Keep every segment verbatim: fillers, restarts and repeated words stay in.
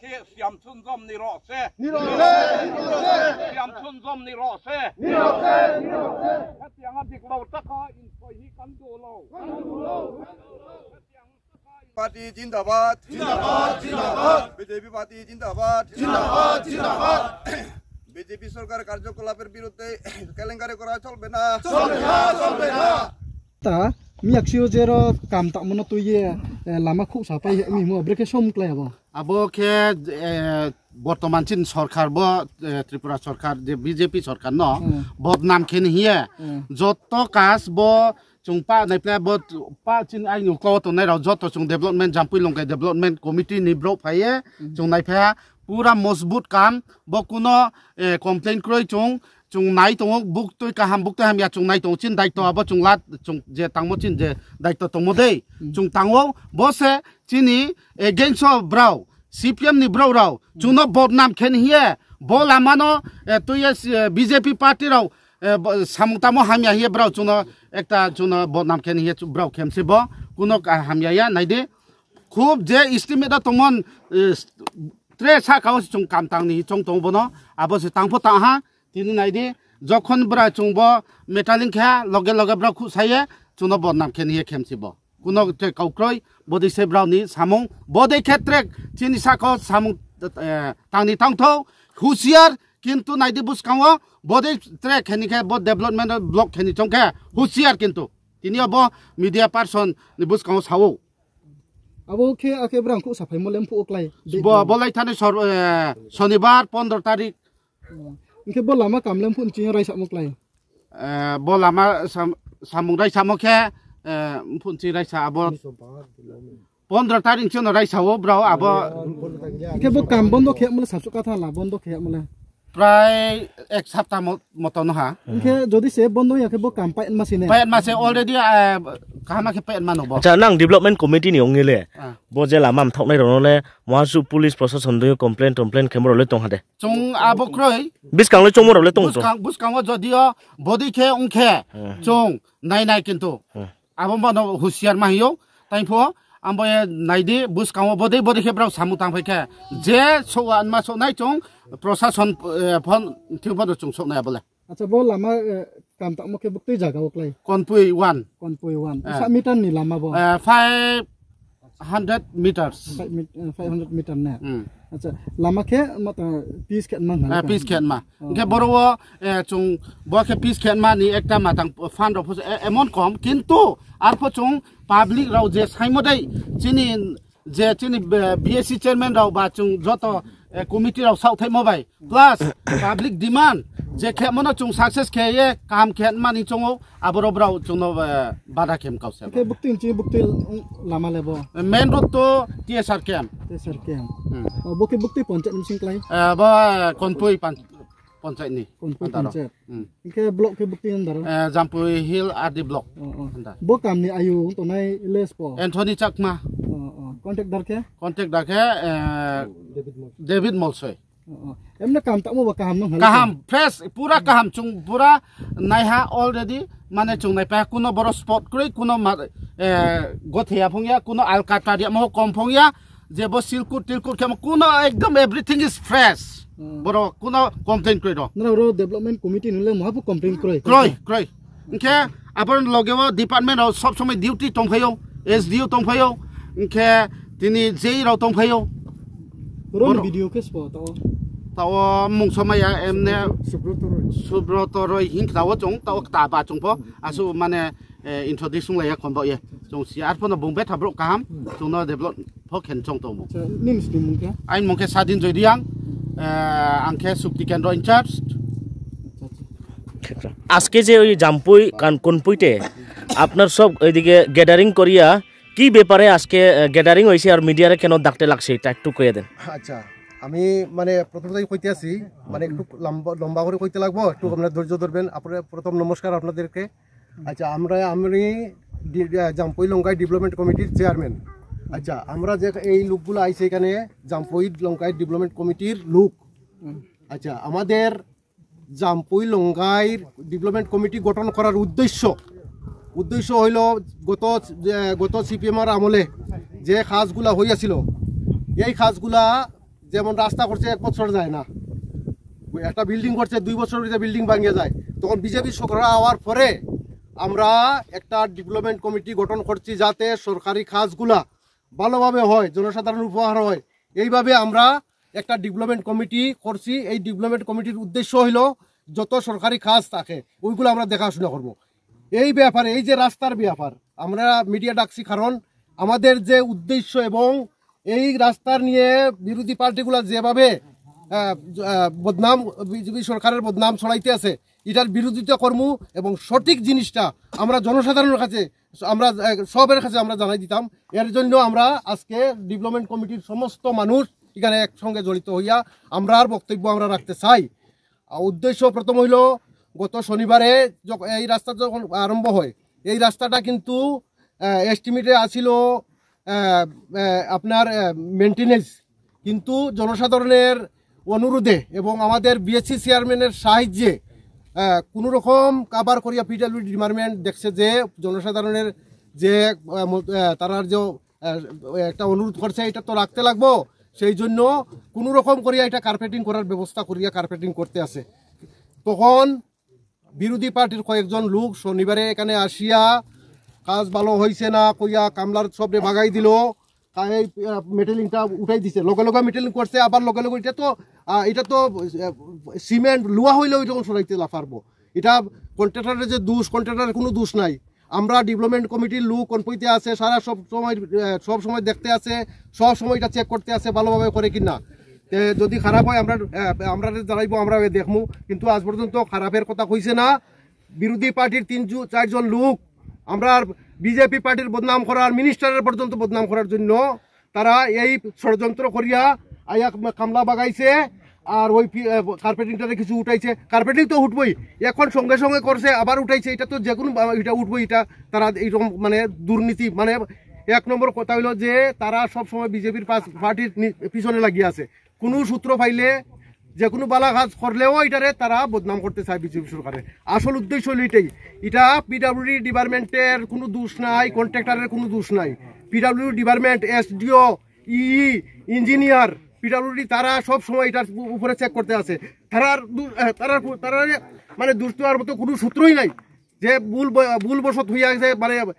Khe siam chun jom ni ro se. Ni ro se, ni ro se. Siam chun jom ni ro se. Ni ro se, ni ro se. Khe tiang a dik lo ta kha in soi hi kan du lo. Kan du lo. Party zindabad. Zindabad, zindabad. B J P party zindabad. Zindabad, zindabad. B J P সরকার কার্যকলাপের বিরুদ্ধে কেলেঙ্কারি করা চলবে না। চলবে না, চলবে না। Ta, miyak sio jero kam ta mono tuye, eh, lama khuk sapai he mi mo, breke som klai abo. Abo khe, eh, bortoman chin sorkar bo, eh, Tripura sorkar je B J P sorkar no, Hmm. bodnam khe ni hiye. Hmm. Jotto kas bo chung pa nai pla bo pa chin ai nu ko to nai rao jotto chung development Jampui Longkai Development Committee ni bro phaye, Hmm. chung nai pha pura mojbut kam bo kuno, eh, complain kroi chung Chung nai tongo, buktui kaham, buktui hamya chung nai tongo, chini daitw abo chung la, chung je tangmo chini je daitw tongmo dei. Hmm. Chung tango, bo se chini against o brao, C P M ni brao rao, Hmm. chungno bodnam khen hiye, bo lamano, eh, tuye, eh, B J P party rao, eh, bo, samung tamo hamya hiye brao chungno ekta chungno bodnam khen hiye chu brao khemse bo, kuno ka hamya ya, naidi. Khub je estimate o tongmon, eh, tre saka o chung kam tangni chong tongo bono, abo se tangpho tang ha, Tini nai di, jokhon bwra chwng bo metaling kha, loge loge bwra khuk saye, chwngno bodnam khe niye khemsi bo. Kuno te kaukroi, bodei se brao ni samung, bodei khe trek chini saka samung, eh, tangni tangtho, husiar, kintu nai di bwskango, bodei trek khe ni khe bo development block khe ni chong khe, husiar kintu. Tini bo media person ni bwskango sao. Abo khe, akhe bwrang khuk saphai mo lem phuk klai. Bo, bo lai thani sor-, eh, Sonibar pondro tarik. Hingke bo lama kam lem phun chini raisa mo klai. Eh, bo lama sam-, samung raisa mo khe, eh, phun chi raisa abo pondro tarik chini raisa o brao abo. Hingke bo kam bondo khe mo le sasu katha la bondo khe mo le. Prai ek sapta mo-, moto no ha. Hingke jodi se bondo ya khe bo kam pa en ma sine. Pa en ma se already, eh, kahama khe pa en ma no bo. Acha nang development committee ni ong le. Ah. Bo je lama mthok nai rok no le Mohasu police prosason doi complain complain khe mo rok le tong ha de. Chung abo kroi. Buskang le chongmo rok le tong to. Buskang, buskang o jodi o bodi khe ong khe Hmm. chung nai nai kintu. Hmm. Abo mano husiar ma hiyo. Taipho ambo ye nai di buskang o bodi bodi khe brao samung tang phai khe. Je so an ma so nai chung prosason, eh, phon thing phon chung sok nai abo le. Acha bo lama, eh, kam tangmo khe buktui jaga o klai. Konpui one. Konpui one. Eh. Sa meter ni lama bo. Eh, five hundred meters. Five met-, eh, five hundred meter ne. Hmm. Acha lama khe mata pis khe man. Eh, pis khe ma. Oh. Hingke boro o, eh, chung bo khe pis khe ma ni ekta matang fan rok pho, eh, emon kom kintu arpho chung public rao je saimo dei chini je chini, eh, B S C chairman rao ba chung joto, eh, committee rao saohthaimo bai plus public demand je khe mono chung success khe ye kaham khe mani chongo aboro brao chungno, eh, bada khem kau se. Khe bukti nchi bukti lama lebo. Main road to T S R camp. T S R camp. Hmm. Oh, bo khe bukti ponchayat ni sing klai. Eh, bo Konpui pan-, ponchayat ni. Konpui andaro. Ponchayat. Hmm. Hingke block khe bukti andar. Eh, Jampui Hill R D block. Oh, oh. Andar. Bo kamni ayu tongnai les po. Anthony Chakma. Oh, oh. Contact dar khe? Contact dar khe, eh, David Molsoi. David Molsoi. Oh, oh. Emne kam tamo ba kaham nung hali. Kaham, fresh, pura kaham chung pura naiha already mane chung nai pa kuno boro spot kroi kuno ma, eh, gotheya phongya kuno alkataria mo kom phongya. Je bo silkut tilkut khe kuno ekdom everything is fresh. Hmm. Boro kuno complain kroi ro. Nara ro development committee nule muhapu complain kroi. Kroi, kroi. Hingke abor loge o department rok sob somoi duty tongphaio, S D O tongphaio, hingke tini J E rok tongphaio. Ron boro video khe spo tao. Tao mung somaya emne Subroto Roy. Subroto Roy hing tao chung tao ta ba chung pho. Asu mane eh, introduce wng lai ya khon bo ye. Chung si ar phono bung betha bro kaham. Chung no develop pho khen chong tong bo. Acha, nini sini mung khe? Aini mung khe Sadin Joyriang. Eh, ang khe Sukti Kendro in charge. আজকে যে ওই জাম্পুই কান-, কোনপুইতে আপনার সব ওইদিকে গ্যাদারিং করিয়া কি ব্যাপারে আজকে, আহ, গ্যাদারিং হয়েছে আর মিডিয়ারে কেন ডাকতে লাগছে এটা একটু কয়ে দেন। আচ্ছা, আমি মানে প্রথমতেই কইতে আছি, মানে একটু লম্বা, লম্বা করে কইতে লাগবো, একটু আপনারা ধৈর্য ধরবেন। আপনারা প্রথম নমস্কার আপনাদেরকে। আচ্ছা, আমরা, আমি ডি-, আহ, জাম্পুই লঙ্কাই ডেভেলপমেন্ট কমিটির চেয়ারম্যান। আচ্ছা, আমরা যে এই লোকগুলো আইছে এখানে জাম্পুই লঙ্কাই ডেভেলপমেন্ট কমিটির লোক। হুম। আচ্ছা, আমাদের জাম্পুই লঙ্কাইর ডেভেলপমেন্ট কমিটি গঠন করার উদ্দেশ্য, উদ্দেশ্য হইল গত, যে, গত সিপিএম আর আমলে যে কাজগুলা হইয়াছিল, এই কাজগুলা যেমন রাস্তা করছে এক বছর যায় না, একটা বিল্ডিং করছে দুই বছর ভিতরে বিল্ডিং ভাঙিয়ে যায়। তখন বিজেপি সরকার আওয়ার পরে আমরা একটা ডেভেলপমেন্ট কমিটি গঠন করছি, যাতে সরকারি কাজগুলা ভালোভাবে হয়, জনসাধারণ উপকার হয়। এইভাবে আমরা একটা ডেভেলপমেন্ট কমিটি করছি। এই ডেভেলপমেন্ট কমিটির উদ্দেশ্য হইল যত সরকারি কাজ থাকে ওইগুলো আমরা দেখাশোনা করব। এই ব্যাপারে, এই যে রাস্তার ব্যাপার, আমরা মিডিয়া ডাকছি, কারণ আমাদের যে উদ্দেশ্য এবং এই রাস্তার নিয়ে বিরোধী পার্টিগুলা যেভাবে, আহ, আহ, বদনাম, বিজেপি সরকারের বদনাম ছড়াইতে আছে, এটার বিরোধিতা করমু এবং সঠিক জিনিসটা আমরা জনসাধারণের কাছে, আমরা, আহ, সবের কাছে আমরা জানাই দিতাম। এর জন্য আমরা আজকে ডেভেলপমেন্ট কমিটির সমস্ত মানুষ এখানে একসঙ্গে জড়িত হইয়া আমরার বক্তব্য আমরা রাখতে চাই। আহ, উদ্দেশ্য প্রথম হইল, গত শনিবারে যখ-, এই রাস্তা যখন আরম্ভ হয়, এই রাস্তাটা কিন্তু, আহ, এস্টিমেটে আসিল, আহ, আহ, আপনার, আহ, মেইনটেনেন্স, কিন্তু জনসাধারণের অনুরোধে এবং আমাদের বিএসসি চেয়ারম্যানের সাহায্যে, আহ, কোনো রকম কাভার করিয়া পিডাব্লিউডি ডিপার্টমেন্ট দেখছে যে জনসাধারণের যে, আহ, ম-, আহ, তারার যে, আহ, একটা অনুরোধ করছে, এটা তো রাখতে লাগবো। সেই জন্য কোনো রকম করিয়া এটা কার্পেটিং করার ব্যবস্থা করিয়া কার্পেটিং করতে আছে। তখন বিরোধী পার্টির কয়েকজন লোক শনিবারে এখানে আসিয়া কাজ ভালো হয়েছে না কইয়া কামলার সবরে ভাগাই দিল। তাই, আহ, মেটেলিংটা উঠাই দিছে, লগে লগে মেটেলিং করছে, আবার লগে লগে এটা তো, আহ, এটা তো, আহ, সিমেন্ট লোহা হইলেও এটা সরাইতে না পারবো। এটা কন্ট্রাক্টরের যে দোষ, কন্ট্রাক্টরের কোনো দোষ নাই। আমরা ডেভেলপমেন্ট কমিটির লোক কনপইতে আছে, সারা সব সময়, আহ, সব সময় দেখতে আছে, সব সময় এটা চেক করতে আছে ভালোভাবে করে কি না। তে যদি খারাপ হয় আমরা, আহ, আমরা জানাইবো, আমরা দেখমু, কিন্তু আজ পর্যন্ত খারাপের কথা কইছে না। বিরোধী পার্টির তিন জু-, চারজন লোক আমরা বিজেপি পার্টির বদনাম করার, মিনিস্টারের পর্যন্ত বদনাম করার জন্য তারা এই ষড়যন্ত্র করিয়া আয়া কামলা বাগাইছে। আর ওই পি-, আহ, কার্পেটিংটারে কিছু উঠাইছে, কার্পেটিং তো উঠবই, এখন সঙ্গে সঙ্গে করছে, আবার উঠাইছে, এটা তো যে কোনো বা-, এটা উঠবই, এটা তারা এইরকম মানে দুর্নীতি, মানে এক নম্বর কথা হইলো যে তারা সব সময় বিজেপির পাশ, পার্টির নি-, পিছনে লাগিয়ে আছে। কোনো সূত্র পাইলে যে কোনো বালা কাজ করলেও এটারে তারা বদনাম করতে চায় বিজেপি সরকারের। আসল উদ্দেশ্য হলো এটাই। এটা পিডাব্লিউডি ডিপার্টমেন্টের কোনো দোষ নাই, কন্ট্রাক্টরের কোনো দোষ নাই। PWD department, SDO, EE, engineer, PWD তারা সব সময় এটার উপ-, উপরে চেক করতে আছে। তারার দু-, আহ, তারার কো-, তারার মানে দোষ দেওয়ার মতো কোনো সূত্রই নাই। যে ভুল ব-, ভুলবশত হইয়া গেছে, মানে, আহ,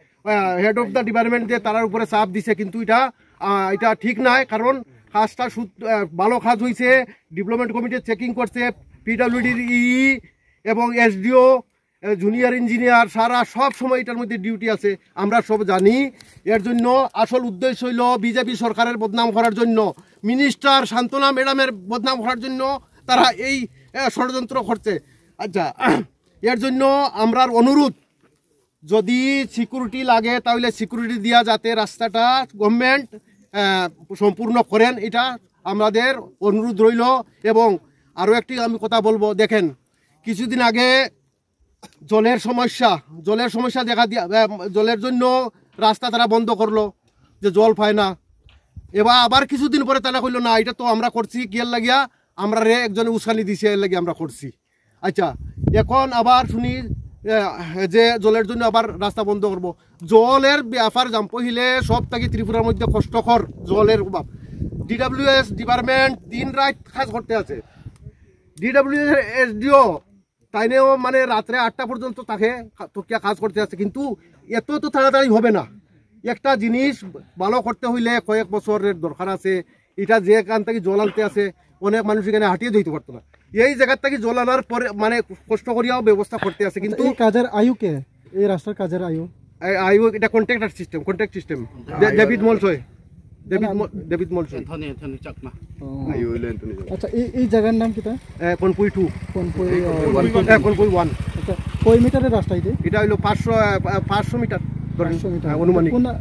হেড অফ দ্য ডিপার্টমেন্ট যে তারার উপরে চাপ দিছে, কিন্তু এটা, আহ, এটা ঠিক নাই। কারণ কাজটা শুদ্ধ, আহ, ভালো কাজ হইছে, ডেভেলপমেন্ট কমিটি চেকিং করছে, পিডাব্লিউডির ইই এবং এসডিও, আহ, জুনিয়র ইঞ্জিনিয়ার সারা সব সময় এটার মধ্যে ডিউটি আছে, আমরা সব জানি। এর জন্য আসল উদ্দেশ্য হইল বিজেপি সরকারের বদনাম করার জন্য, মিনিস্টার শান্তনা ম্যাডামের বদনাম করার জন্য তারা এই, আহ, ষড়যন্ত্র করছে। আচ্ছা, এর জন্য আমরার অনুরোধ, যদি সিকিউরিটি লাগে তাহলে সিকিউরিটি দিয়া যাতে রাস্তাটা গভর্নমেন্ট, আহ, সম্পূর্ণ করেন, এটা আমাদের অনুরোধ রইল। এবং আরও একটি আমি কথা বলবো, দেখেন, কিছুদিন আগে জলের সমস্যা, জলের সমস্যা দেখা দিয়া, আহ, জলের জন্য রাস্তা তারা বন্ধ করলো, যে জল পায় না। এবার আবার কিছুদিন পরে তারা কইলো, "না, এটা তো আমরা করছি, কিয়ার লাগিয়া? আমরা রে একজনে উস্কানি দিছে, এর লাগি আমরা করছি।" আচ্ছা, এখন আবার শুনি, আহ, যে জলের জন্য আবার রাস্তা বন্ধ করব। জলের ব্যাপার জাম পহিলে সব থাকি ত্রিপুরার মধ্যে কষ্টকর জলের অভাব। ডিডাব্লিউএস ডিপার্টমেন্ট দিন রাত কাজ করতে আছে। ডিডাব্লিউএস এসডিও তাইনেও মানে রাত্রে আটটা পর্যন্ত তাকে কা-, তকিয়া কাজ করতে আছে, কিন্তু এত তো তাড়াতাড়ি হবে না। একটা জিনিস ভালো করতে হইলে কয়েক বছরের দরকার আছে। এটা যেখান থেকে জল আনতে আছে, অনেক মানুষ এখানে হাঁটিয়ে যাইতে পারতো না। এই জায়গার থেকে জল আনার পরে মানে কষ্ট করিয়াও ব্যবস্থা করতে আছে, কিন্তু এই কাজের আয়ু কে? এই রাস্তার কাজের আয়ু? এই আয়ু এটা কন্ট্রাক্টর সিস্টেম, কন্ট্রাক্ট সিস্টেম। ডে-, ডেভিড মলসয়, ডেভিড না, ম-, David Molsoi. Anthony, Anthony Chakma. ও। আয়ু হইলো অ্যান্থনি চাকমা। আচ্ছা, এই, এই জায়গার নাম কিতা? এ, কনপুই টু। কনপুই, এই আহ, কনপুই ওয়ান। এ, কনপুই ওয়ান। আচ্ছা, কয় মিটারের রাস্তা এটা? এটা হইলো পাঁচশো, আহ, পাঁচশো মিটার ধরেন। পাঁচশো মিটার। হ্যাঁ, অনুমানিক। কোন, আহ,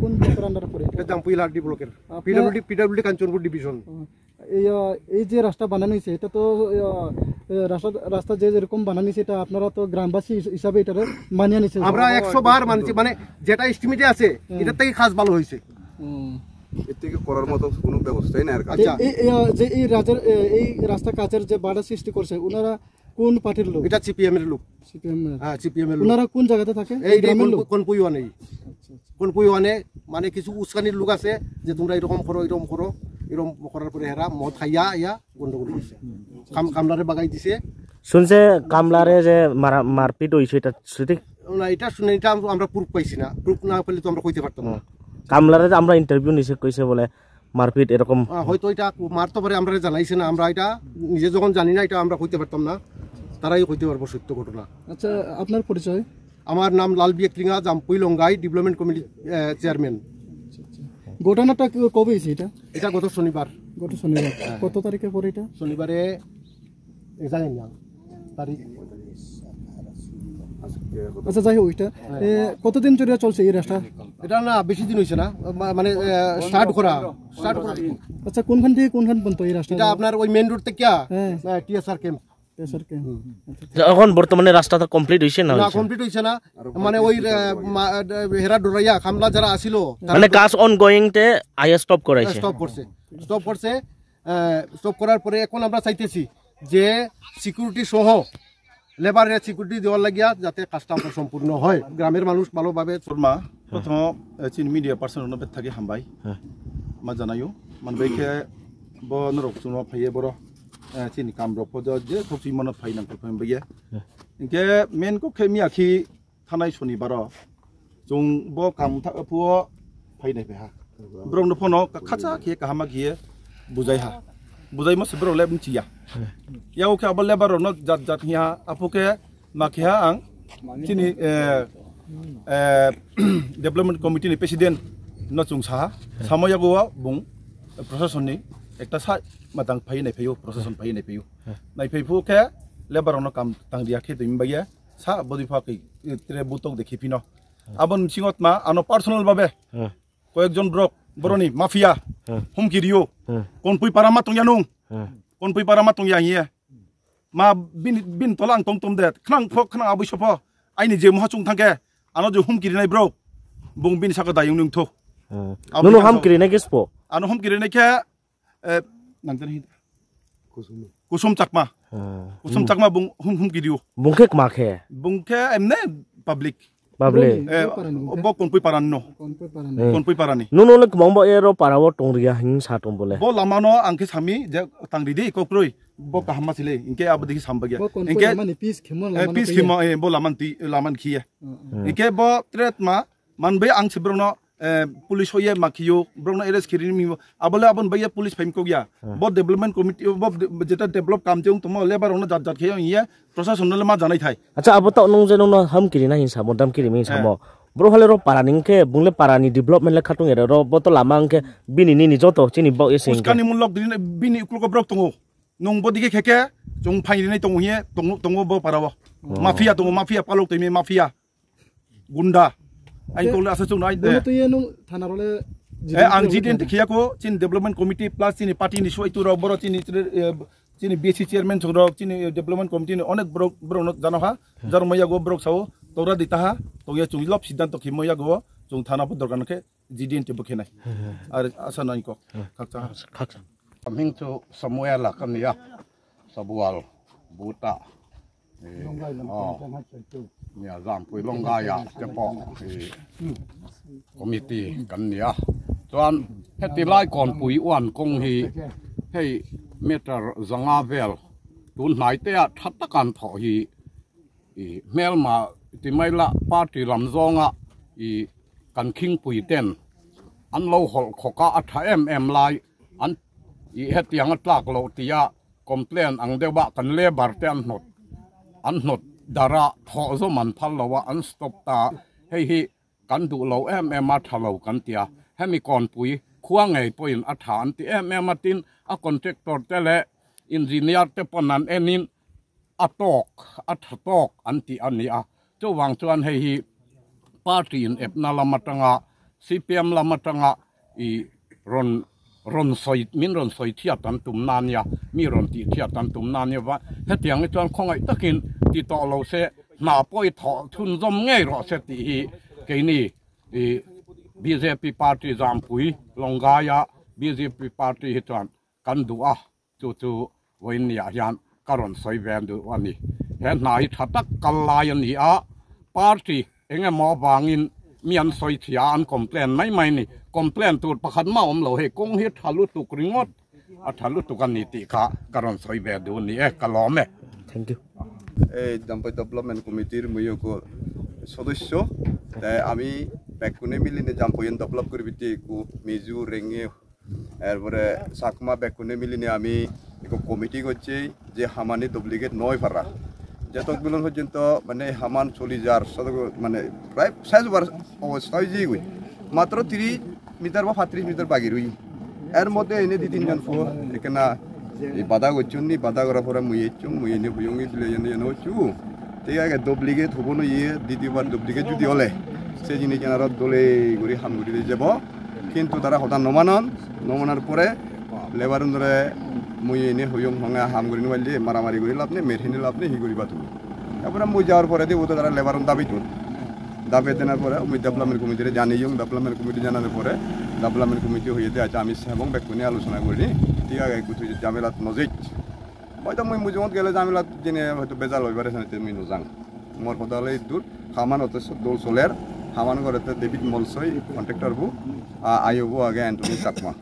কোন ব্লকের আন্ডারে পড়ে এটা? এটা জামপুইল আরডি ব্লকের। আপনার পিডব্লিউডি, পিডব্লিউডি কাঞ্চনপুর ডিভিশন। ও। এই, আহ, এই যে রাস্তা বানানো হয়েছে, এটা তো, আহ, আহ, রাস্তা, রাস্তা যে যেরকম বানানো হয়েছে, এটা আপনারা তো গ্রামবাসী হিস-, হিসাবে এটারে মানিয়ে নিছেন। আমরা একশো বার মানছি, মানে, যেটা এস্টিমেটে আছে, হুম। এটার থেকে কাজ ভালো হয়েছে। হুম। এর থেকে করার মতো কোনো ব্যবস্থাই নাই আর কি। এই, আচ্ছা। এই, এই, আহ, যে এই রাজের, এ, এই রাস্তা কাজের যে বাধা সৃষ্টি করছে, ওনারা কোন পার্টির লোক? এটা সিপিএম এর লোক। সিপিএম এর। হ্যাঁ, সিপিএম এর লোক। ওনারা কোন জায়গাতে থাকে? এই এই যে গ্রামের কনপু-, লোক? কনপুই ওয়ানে। আচ্ছা, আচ্ছা। কনপুই ওয়ানে, মানে, কিছু উস্কানির লোক আছে যে তোমরা এরকম করো, এরকম করো। এরকম করার পরে এরা মদ খাইয়া আইয়া গন্ডগোল করছে। কাম-, কামলারে বাগাই দিছে। শুনছে কামলারে যে মারা-, মারপিট হইছে, এটা সঠিক? না, এটা শুনে, এটা আম-, আমরা প্রুফ পাইছি না। প্রুফ না পেলে তো আমরা কইতে পারতাম না। হুম। কামলারে যে আমরা ইন্টারভিউ নিছে, কইছে বলে মারপিট এরকম। আহ, হয়তো এটা মারতে পারে, আমরা জানাইছে না। আমরা এটা নিজে যখন জানি না, এটা আমরা কইতে পারতাম না। তারাই কইতে পারবো সত্য ঘটনা। আচ্ছা, আপনার পরিচয়? আমার নাম লালবি একলিঙ্গা, জামপুই লঙ্গাই ডেভেলপমেন্ট কমিটি, আহ, চেয়ারম্যান। ঘটনাটা ক-, কবে হয়েছে এটা? এটা গত শনিবার। গত শনিবার। হ্যাঁ। কত তারিখে পড়ে এটা? শনিবারে, এ, জানি না তারিখ। আচ্ছা, যাই হোক, এটা, এ, কতদিন ধরে চলছে এই রাস্তা? এটা না, বেশি দিন হয়েছে না, মা-, মানে, এ, স্টার্ট করা, স্টার্ট করা। আচ্ছা, কোনখান থেকে কোনখান পর্যন্ত এই রাস্তা? এটা আপনার ওই মেইন রোড থেকে, হ্যাঁ। এ, টিএসআর ক্যাম্প। TSR camp. হুম। আচ্ছা। এখন বর্তমানে রাস্তাটা কমপ্লিট হইছে না না, হইছে? কমপ্লিট হইছে না। মানে ওই, এ, মা-, এ, হেরা ডোরাইয়া খামলা যারা আসিল, তারা মানে কাজ অনগোয়িং তে আইয়া স্টপ করাইছে। স্টপ করছে, স্টপ করছে। এ, স্টপ করার পরে এখন আমরা চাইতেছি যে সিকিউরিটি সহ লেবারের সিকিউরিটি দেওয়ার লাগিয়া যাতে কাজটা আমরা সম্পূর্ণ হয়, গ্রামের মানুষ ভালোভাবে শর্মা, প্রথম, এ, চীন মিডিয়া পার্সন হনো বেথাকে হামবাই। হ্যাঁ। মা জানাইও, মানে বেখে ব নরক চুনো ফাইয়ে বড়, এ, চীন কামরক ফজো যে সব চীন মনত ফাই নাম করফাই বাইয়ে। হ্যাঁ। ইনকে মেন কো খে মিয়া খি thanai sonibaro chwng bo kam tha-, phuo phai nai phai ha. Borok no phano khacha khe kaham khe bujai ha. Bujai mo se borok le bung chiya. Yao khe abo lebar rok no jat jat hiya, apo khe ma khe ha ang chini, eh, eh, development committee ni president no chwng sa ha. Samo yago bung proshasoni ekta sa matang phai nai phai o, proshasoni phai nai phai o. Nai phai phu khe lebar rok no kam tang dia khe twi bagya. Sa bodi pha khe, eh, tre butok de khipino. Abon bisingo tma ano personal babe. Hmm. Koyekjon borok, boroni mafia, Hmm. humki rio. Hmm. Konpui para ma tongya nung. Hmm. Konpui para ma tongya hiye. Ma bin, bin tola ang tong tom de. Khnang pho, khnang abui sopho. Aini je moha chung thangke. Ano je humki rinai borok. Bung bin saka dayung nung tho. Hmm. Abui Nono khe hamki rinai ke spo? Ano humki rinai khe, eh, nang tani. Kusum. Kusum Chakma. Hmm. Kusum Chakma bung hum, humki rio. Bung khe kma khe? Bung khe emne public. Public. Bro, Eh, bro parani bung khe? Bo Konpui parani no. Konpui parani. Hmm. Konpui parani. Nono le kma bo ero para o tong ria hing sa tong bole. Bo lama no ang khe sami je tang ridi kokroi. Bo kaham ma sile. Inke abo dikhi sam bagya. Bo Konpui Inke, lamani peace khemo eh, lamano peace kaya. Khemo, eh, bo laman ti, laman khiye. Hmm, hmm. Inke bo tret ma, man bai ang se borokno, eh, police hoye ma khiyo, borokno arrest khirini mimo. Abole abon baiye police phaim kokya. Hmm. Bo development committee, bo de-, jeta develop kam je ung tomo, lebar rokno jat jat kheyo hiye, proshasonno le ma janai thai. Acha, abo to nung je nungno ham kirina hin samo, dam kirimi hin samo. Eh. Bro hale ro para ning khe, bungle para ni development le khatung ere ro, bo to lama ang khe bini nini joto chini bo ese hingke. Uskani mulok bini, bini uklugo borok tongo. Nung bo digi khe khe, chung phaini rinai tongo hiye, tongo, tongo bo para o. Oh. Mafia tongo, mafia palok twi mafia. Gunda. Ai Te, kole asa chung nai de. Bono to ye nung thana role Eh, ang G D N T khiya ko, chini development committee plus chini party ni suai tu rok, boro chini, eh, chini B C chairman chok rok, chini development committee ni onek borok, borok no jano ha, Hmm. jar maya go borok sao, tora di taha, to ye chung lop siddhanto khimo ya go, chung thana po dorkar khe G D N T bo khenai. Hmm. Ar asa nai kok, Hmm. khakcha. Khakcha. Amhing chu Samuel a kania, Sabual, Buta. Eh, oh. Nia Jampui Longgaia te pawh, eh, committee kan nia. Chuan heti lai Kawnpui uan kawng hi hei meter zanga vel tun hnai te ah ṭha tak an thawh hi, i, hmelma ti mai la party lam zawnga, i, kan khingpui ten an lo hawlh khawk a, a ṭha em em lai an, i, hetiang a tlak loh tia complain ang deuh a kan labour te an hnawt, an hnawt dar a thawh zawm an phal lo a, an stop ta. Hei hi kan duh lo em em a ṭha lo kan tia. Hemi Kawnpui khua ngei pawhin a ṭha an ti em em a, tin a contractor te leh engineer te pawn an enin a tawk, a ṭha tawk an ti a ni a. Chuvang chuan hei hi party in epna lam aṭanga, C P M lam aṭanga i rawn, rawn sawi, min rawn sawi thiat an tumna nia, mi rawn tih thiat an tumna nia va, hetiang hi chuan khawngaih takin ti tawh lo se, hna pawh i thawh chhunzawm ngei rawh se tih hi keini i B J P party Zampui Lawnggaia B J P party hi chuan kan duh a, chu chu vawiin niah hian ka rawn sawi ve duh a ni. He hna hi ṭha tak kal lai a ni a, party eng emaw avangin mi an sawi thia, an complain mai mai ni. complain tur pakhat ma om lo he kong he thalu tuk ringot a thalu tukan ni ti kha karon soi be du ni e kalom e. Thank you. Ei Jampai Development Committee-r mui eko sodosyo, tai ami bekkune miline Jampai-an develop guribatte eko Mizo, Rengye, erpore Chakma bekkune miline ami eko committee gocche je hamani duplicate noi para. Jetok bilon porjonto mane haman choli jar, sodo mane prai saiz bar obostha oi jigoi. Matro tiri meter ba patris meter bagi rwi. Er moddhe ene di tinjon phuo ekkena ei bada gochchon ni, bada gora pore mui echchung, mui ene huyung i bile ene ene ochu. Thik age duplicate hubono iye, ditiyo bar duplicate judi ole, se jinis aro dole guri ham guri de jebo. Kintu tara hoda no manon, no manar pore labour unore mui ene huyung honga ham guri ni baile maramari guri lab ne, merhini lab ne, hi guri batu. Tabore mui jawar pore de udo tara labour un dabi tun. Dabi denar pore, mui development committee re jani yung, development committee janar pore, development committee hoye de, acha, ami sebong bekkune alochona guri, thik age, kutu jamela nojik. Hoito mui mujungot gele jamela jene hoito bejal oi pare, sani te mui nujang. Mor hoda le dur, haman hoto so dol soler, haman gore te David Molsoi, contractor bu, a, ayo bu age Anthony Chakma.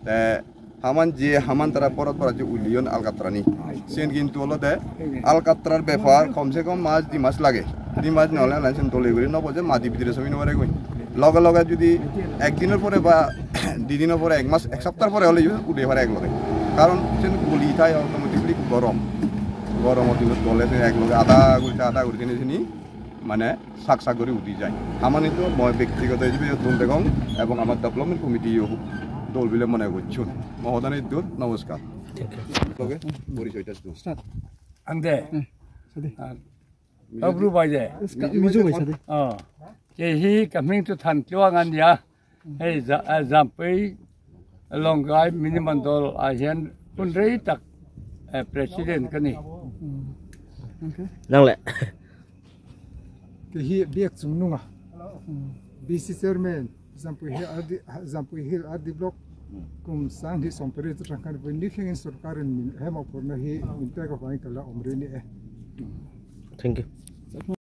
Te Haman je haman tara porot porot je uliyon alkatrani. Sen kintu olode alkatrar bepar kom se kom mas di mas lage. Di mas nole lan sen dole guri nobo je madi bidire sobi no pare goi. Loge loge judi ek dinor pore ba di dinor pore, ek mas, ek saptar pore ole ude pare ek loge. Karon sen guli thai automatically gorom. Gorom odi dole sen ek loge ada guri ada guri sini sini mane sak sak guri udi jai. Hamani to moi bektigoto hisabe dol degong ebong amar development committee o dol bile mone gocchon. Mohodani dur, namaskar. Thank you. Loge, porichoy ta dun. Start. Ang de. Hmm. Sadi. Ah, Mizu Tabru di- bai de. Iska, Mizu mizu bai kon- sadi. Oh. Ke hi kaming tu than tluang an ya. Hei, za-, eh, Jampui Longkai Mini Mandal a hian hun rei tak, eh, president ka ni. Hmm. Okay. Nang le. Ke hi biak chung nunga. Hmm. B C chairman, Jampui Hill R D, Jampui Hill R D block, kum sang hi sompere tu tangkan pun ni kheng sorkarin min, hema porna hi min pega pain kala omre ni eh. Thank you.